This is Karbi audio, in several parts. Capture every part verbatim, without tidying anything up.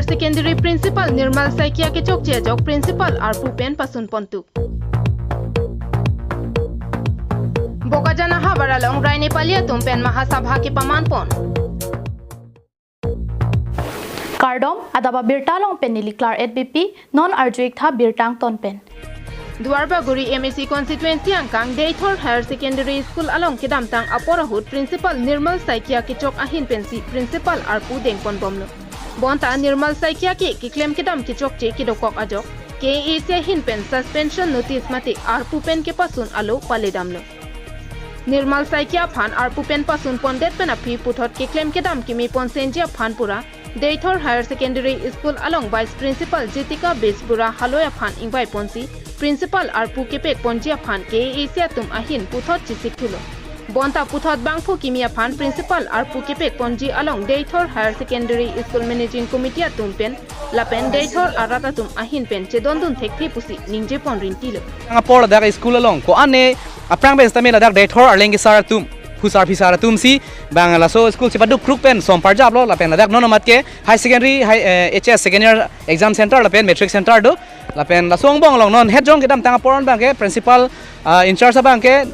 Secondary Principal Nirmal Saikia kechokche ajok Principal arpu pen pasun pontu. Bokajan ahavar along Rai Nepali atum pen Mahasabha kepaman pon. Kardom, adap abirta along pen neli Klar et Beypi, non arju-ik tha birta angton pen. Duarbagori M A C constituency angkang Deithor Higher Secondary School along kedamtang apor ahut Principal Nirmal Saikia kechok ahin pensi Principal arpu dengpon bomlo. Bonta Nirmal Saikia ke keklem kedam kechokche kedokok ajok K A A C ahin pen suspension notice mate arpu pen kepasun alo paledamlo. Nirmal Saikia aphan arpu pen pasun pondet pen aphi puthot keklem kedam keme ponsenji aphan pura Deithor Higher Secondary School along Vice Principal Jitika Bejbura haloi aphan ingvai ponsi Principal arpu kepek ponji aphan K A A C atum ahin puthot chesik thulo. Bonta puthot bangphu kimi aphan Principal arpu kepek ponji along Deithor Higher Secondary School Managing Committee atum pen lapen Deithor arat atum ahin pen chedondun thekthe pusi ningje pon rintilo. Apor ladak school along ko-an aphrang pen setame ladak Deithor arleng kesar atum, phusar phisar atum si bang laso school chepaduk kruk pen som parjaplo, lapen ladak non amat ke high secondary, high, eh, H S second year exam center lapen matric center do, lapen laso angbong along non het jong kedamtang apor an abang ke principal, ah, in charge abang ke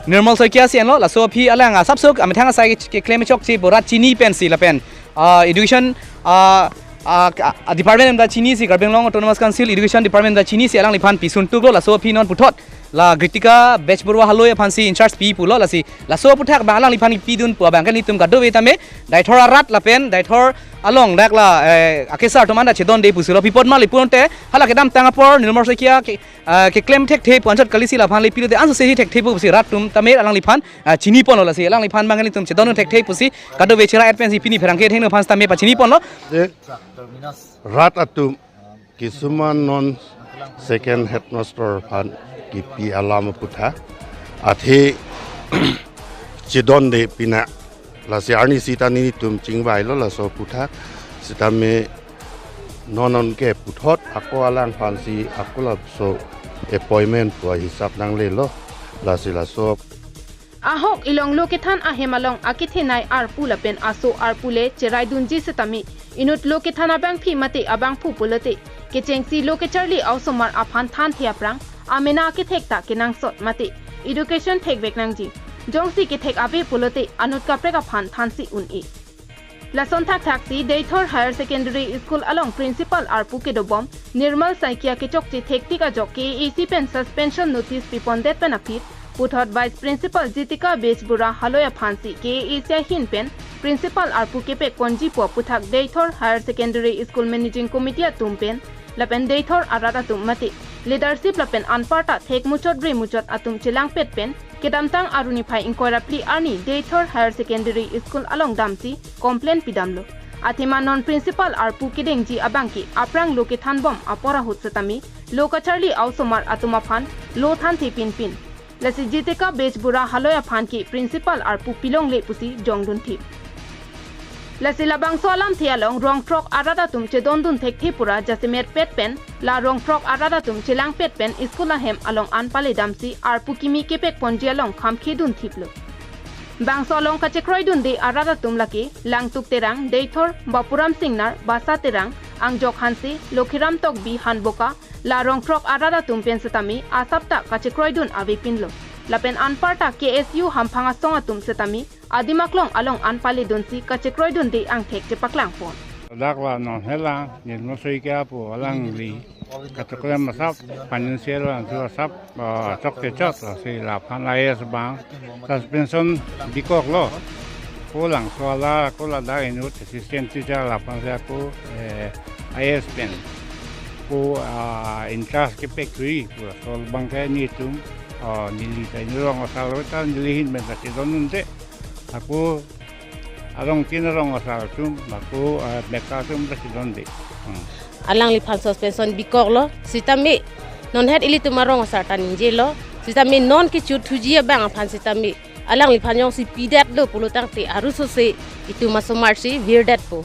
Nirmal Saikia si enlo, laso aphi alang asapso amethang asai ke, keklem chokche pu rat chini pensi lapen, ah, education, ah, ah, ka-, ah, department ta chinisi, Karbi Anglong Autonomous Council Education Department ta chinisi alangliphan pisun tuklo, laso aphi non puthot la Jitika Bejbura haloi aphansi in charge pi pulo, lasi laso aputhak bang alangliphan pidun pu abang ke nelitum kadokave tame Deithor arat lapen Deithor along dak la, eh, akesar atum anta chedonde pusi lo, pi apot ma lapu-an te hala kedamtang apor Nirmal Saikia ke, ah, keklem thekthe pu anchot kalisi laphan le pilote anso sehi thekthe pusi rat atum tame alangliphan, ah, chini ponlo, lasi alangliphan bang nelitum chedondun thekthe pusi kadokave chera et pensi pini pherangke athengno aphan setame pachini ponlo. Je rat atum kisuman non second headmaster aphan kipi alam aputhak athe chedonde pina, lasi arnisi ta nelitum chingvailo laso aputhak, setame non non ke puthot ako alangphansi ako laso appointment pu ahisap nanglelo, lasi laso Ahok ilong lo kethan ahem along akethenei arpu lapen aso arpu le cheraidunji setame inut lo kethan abangpi mate abangphu pulote kechengsi lo kacharli a-osomar aphan thanthe aphrang amena kethek ta kenangsot mate education thekvek nangji. Jongsi kethek ave pulote anut kaprek aphan thansi un-e. Lason thakthaksi Deithor Higher Secondary School along Principal arpu kedobom Nirmal Saikia kechokche thektik ajok K A A C pen suspension notice pipondet pen aphi puthot Vice Principal Jitika Bejbura haloi aphansi K A A C ahin pen Principal arpu kepek ponji pu aputhak Deithor Higher Secondary School Managing Committee atum pen lapen Deithor arat atum mate leadership lapen anparta thek muchot bre muchot atum chelangpet pen kedamtang Arni phai ingkoi ra phli arni Deithor Higher Secondary School along damsi complaint pidamlo. Athema non Principal arpu kedengji abangke aphrang lo kethanbom apor ahut setame lo kacharli a-osomar atum aphan lo thanthe pinpin. Lasi Jitika Bejbura haloi aphan ke Principal arpu pilongle pusi jongdunthip. Lasi labangso alamthe along rong throk arat atum chedondun thekthe pura jasemet pet pen la rong throk arat atum chelangpet pen school ahem along an paledamsi arpu kimi kepek ponji along khamkhe dunthiplo. Bangso along kachekroidunde arat atum lake Langtuk Terang, Deithor, Bapuram Singnar, Basa Terang, Angjok Hanse, Lokhiram Tokbi, Hanboka, la rong throk arat atum pen setame asap ta kachekroidun avepinlo. Lapen anparta K S U hamphang asong atum setame adim aklong along an paledunsi kachekroidunde angthek chepaklangpon. Dak la non hela, Nirmal Saikia pu alangli katoklem asap, financial an tu asap, ah, chokche chot lasi laphan I A S abang suspension bikoklo. Ko Langso ala, ko ladak inut assistant teacher laphan si ako, eh, I A S pen ko, ah, in charge kepek thui, ko laso abang ke nelitum, ah, neli ta inut rong asar lo ta neli ahin pen ta chedondunde. Ako arong tin arong asar atum, ako, ah, meka atum ta chedonde. Hmm. Alangliphan suspension bikoklo, setame non het ilitum arong asar ta ningjelo, setame non kechothuji abang aphan setame alangliphan jongsi pidet do pulo tangte arusose itum asomar si virdetpo.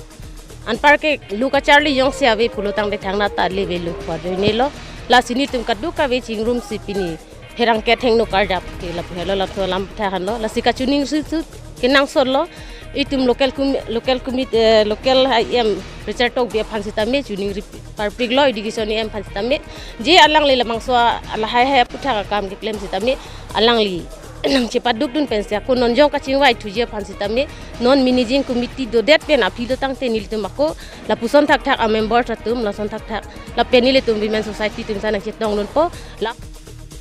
Anpar ke lo kacharli jongsi ave pulo tangte thangnat ta le avelo pu ajoinelo. Lasi nelitum kadokave chingrumsi pini pherangke athengno karjap ke lapu helo, lapu alam thahanlo. Lasi kachining susu kenangsotlo. Itum local com-, local commit-, eh, local E M Richard Tokbi aphan sitame chuning rip-, parpik lo, education E M aphan sitame. Je alangli labangso a-, lahai hai aphuthak akam keklem sitame alangli nangchepaduk dun pensi ako non jong kachingvai thuji aphan sitame non managing committee dodet pen aphi lo tangte nelitum ako lapuson thakthak a-members atum lason thakthak lapen nelitum women society atum sa nangchetong dunpo. La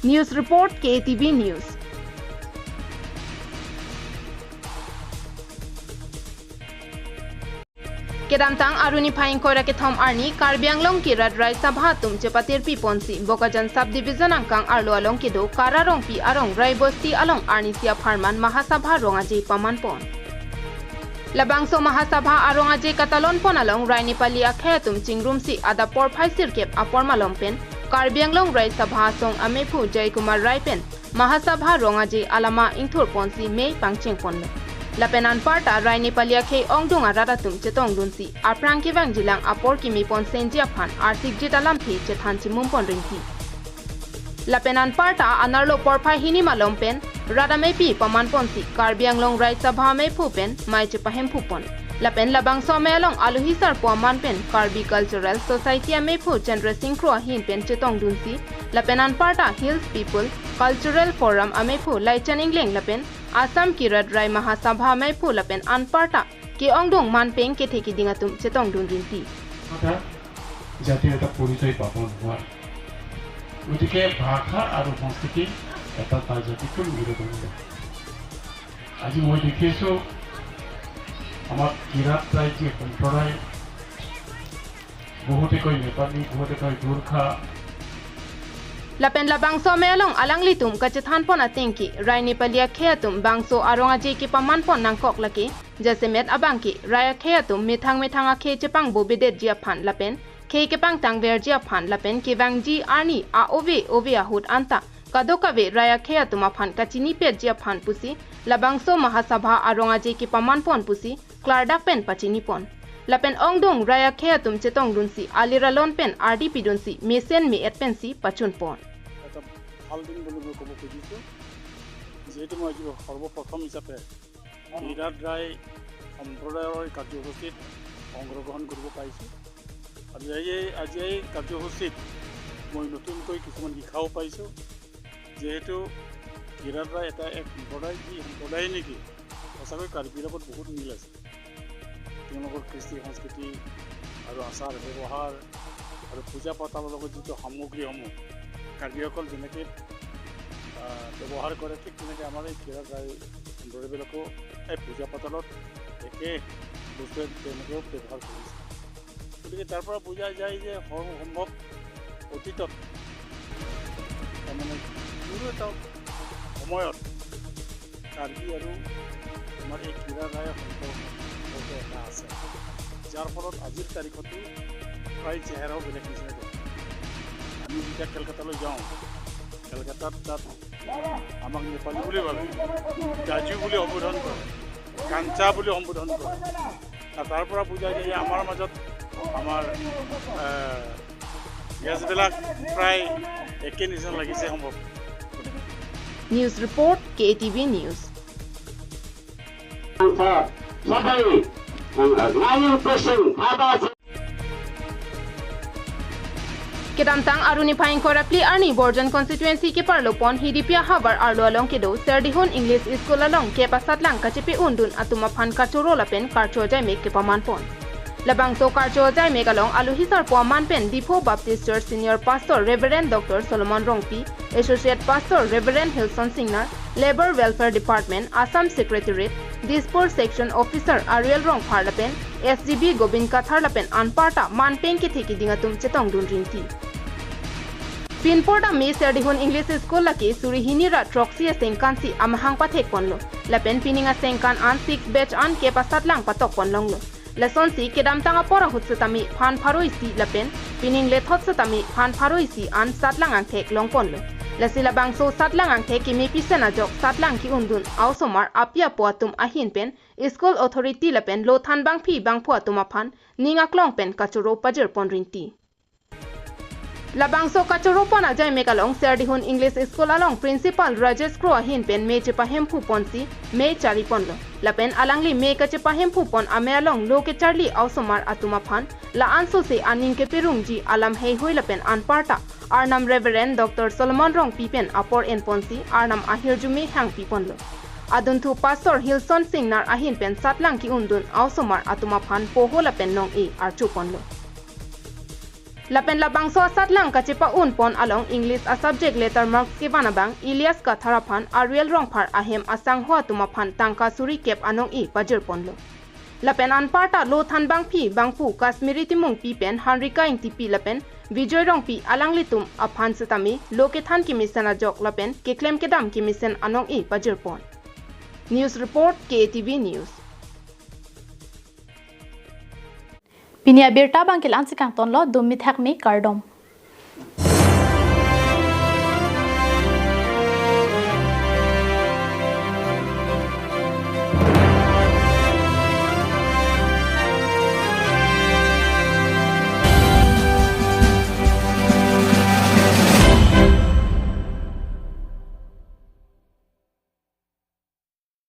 News report, K A T V News. Kedamtang Aruni phai ingkoi ra kethom arni Karbi Anglong Kirat Rai Sabha atum chepatirpi ponsi Bokajan Subdivision angkang arlo along kedo Kara Rongpi arong Rai Bosti along arnisi apharman Mahasabha rong aje paman pon. Labangso Mahasabha arong aje katalon pon along Rai Nepali akhei atum chingrumsi adap porphai sirkep apor malom pen Karbi Anglong Rai Sabha asong amephu Jai Kumar Rai pen Mahasabha rong aje alama ingthur ponsi mei pangcheng ponlo. Lapen anparta Rai Nepali akhei ongdung arat atum chetong dunsi aphrang kevangjilang apor keme pon senji aphan arsikjit alamthe chethan chimum pon rinti. Lapen anparta anarlo porphai hini malom pen rat amepi paman ponsi Karbi Anglong Rai Sabha amephu pen mei chepahemphu pon. Lapen labangso amei along alohi sarpo aman pen Karbi Cultural Society amephu Chandra Singh Kro ahin pen chetong dunsi lapen anparta Hills People Cultural Forum amephu Laichan Engleng lapen Assam Kirat Rai Mahasabha amephu lapen anparta ke-ongdung manpeng kethe keding atum chetong dun rinti. কথা জাতিৰ এটা পৰিচয় পাব নোৱাৰে। গতিকে ভাষা আৰু সংস্কৃতি এটা এটা জাতিটোৰ মেৰুদণ্ড। আজি মই দেখিছোঁ আমাৰ কিৰাত ৰাইজে সম্প্ৰদায় বহুতে কয় নেপালী, বহুতে কয় Gorkha. Lapen labangso amei along alanglitum kachethan pon ateng ke Rai Nepali akhei atum bangso arong aje kepaman pon nangkok lake jasemet abang ke Rai akhei atum methang methang akhei chepangbo bedetji aphan lapen khei kepangtang verji aphan lapen kevangji arni a-ove ove ahut anta kadokave Rai akhei atum aphan kachinipetji aphan pusi labangso Mahasabha arong aje kepaman pon pusi klardak pen pachini pon. Lapen ongdung Rai akhei atum chetong dunsi alir alon pen ardi pidunsi mesen me-et pensi pachun pon. এটা ভাল দিন বুলি মই ক'ব খুজিছোঁ। যিহেতু মই আজি সৰ্বপ্ৰথম হিচাপে কিৰাত ৰাই সম্প্ৰদায়ৰ এই কাৰ্যসূচীত অংশগ্ৰহণ কৰিব পাৰিছোঁ। আজি এই, আজি এই কাৰ্যসূচীত মই নতুনকৈ কিছুমান শিক্ষাও পাইছোঁ। যিহেতু কিৰাত ৰাই এটা এক সম্প্ৰদায়, যি সম্প্ৰদায় নেকি সঁচাকৈ কাৰ্বিৰ লগত বহুত মিল আছে। তেওঁলোকৰ কৃষ্টি সংস্কৃতি আৰু আচাৰ ব্যৱহাৰ আৰু পূজা পাতলৰ লগত যিটো সামগ্ৰীসমূহ কাৰ্বিসকল যেনেকৈ, আহ, ব্যৱহাৰ কৰে, ঠিক তেনেকৈ আমাৰ এই কিৰাত ৰাই সম্প্ৰদায়বিলাকেও এই পূজা পাতলত একে বস্তুৱে তেওঁলোকেও ব্যৱহাৰ কৰিছে। গতিকে তাৰ পৰা বুজা যায় যে সৰ্বসম্ভৱ অতীতত তাৰমানে কোনো এটা সময়ত কাৰ্বি আৰু আমাৰ এই কিৰাত ৰাই সম্পৰ্ক এটা আছে, যাৰ ফলত আজিৰ তাৰিখতো প্ৰায় চেহেৰাও বেলেগ নিচিনা দেখে। আমি যেতিয়া কেলকাতালৈ যাওঁ, কেলকাতাত তাত আমাক নেপালী বুলি ভাবে, গাজু বুলি সম্বোধন কৰে, কাঞ্চা বুলি সম্বোধন কৰে। আৰু তাৰ পৰা বুজা যায় যে আমাৰ মাজত আমাৰ, আহ, গেছবিলাক প্ৰায় একে নিচিনা লাগিছে সম্ভৱ। News report, K A T V News. Sir, sabai, ang, uh, ngayon present, haba sa Kedamtang Aruni phai ingkoi ra phli arni Borjan constituency keparlo pon Hidipi ahavar arlo along kedo Serdihun English School along kep asatlang kachepe undun atum aphan kachoro lapen karcho ajaimek kepaman pon. Labangso karcho ajaimek along alohi sarpo aman pen Diphu Baptist Church Senior Pastor Reverend Doctor Solomon Rongpi, Associate Pastor Reverend Hilson Singnar, Labour Welfare Department, Assam Secretariat, Dispur Section Officer Ariel Rongphar lapen S G B Gobind Kathar lapen anparta manpeng kethe keding atum chetongdun rinti. Pinpur dam mi Serdihun English School lake suri hini ra throksi asengkan si amahang pathek ponlo. Lapen pining asengkan an six batch an kep asatlang patok ponlonglo. Lasonsi kedamtang apor ahut setame phan pharo isi lapen pining lethot setame phan pharo isi an satlang angthek long ponlo. Lasi labangso satlang angthek keme pisen ajok satlang ke-undun a-osomar api apo atum ahin pen school authority lapen lothan bangphi bangphu atum aphan ning aklong pen kachoro pajir pon rinti. Labangso kachoropon ajaimek along Serdihun English School along Principal Rajesh Kro ahin pen me chepahemphu ponsi me chari ponlo. Lapen alangli me kachepahemphu pon amei along lo kecharli a-osomar atum aphan la-an sose aning keperungji alam heihui lapen anparta Arnam Reverend Doctor Solomon Rongpi pen apor en ponsi Arnam ahirjume hangpi ponlo. Adunthu Pastor Hilson Singnar ahin pen satlang ki-undun a-osomar atum aphan poho lapen nong-e archo ponlo. Lapen labangso asatlang kachepa-un pon along English a-subject letter marks kevan abang Elias Kathar aphan Ariel Rongphar ahem asangho atum aphan tangka suri kep anong-e pajir ponlo. Lapen anparta lo than bangphi bangphu Kashmiri Timungpi pen Hanrika Ingtipi lapen Bijoy Rongpi alanglitum aphan setame lo kethan kemesen ajok lapen keklem kedam kemesen anong-e pajir pon. News report, K A T V News. Pini abirta abang ke la-ansi kangtonlo, dum mithak me kardom.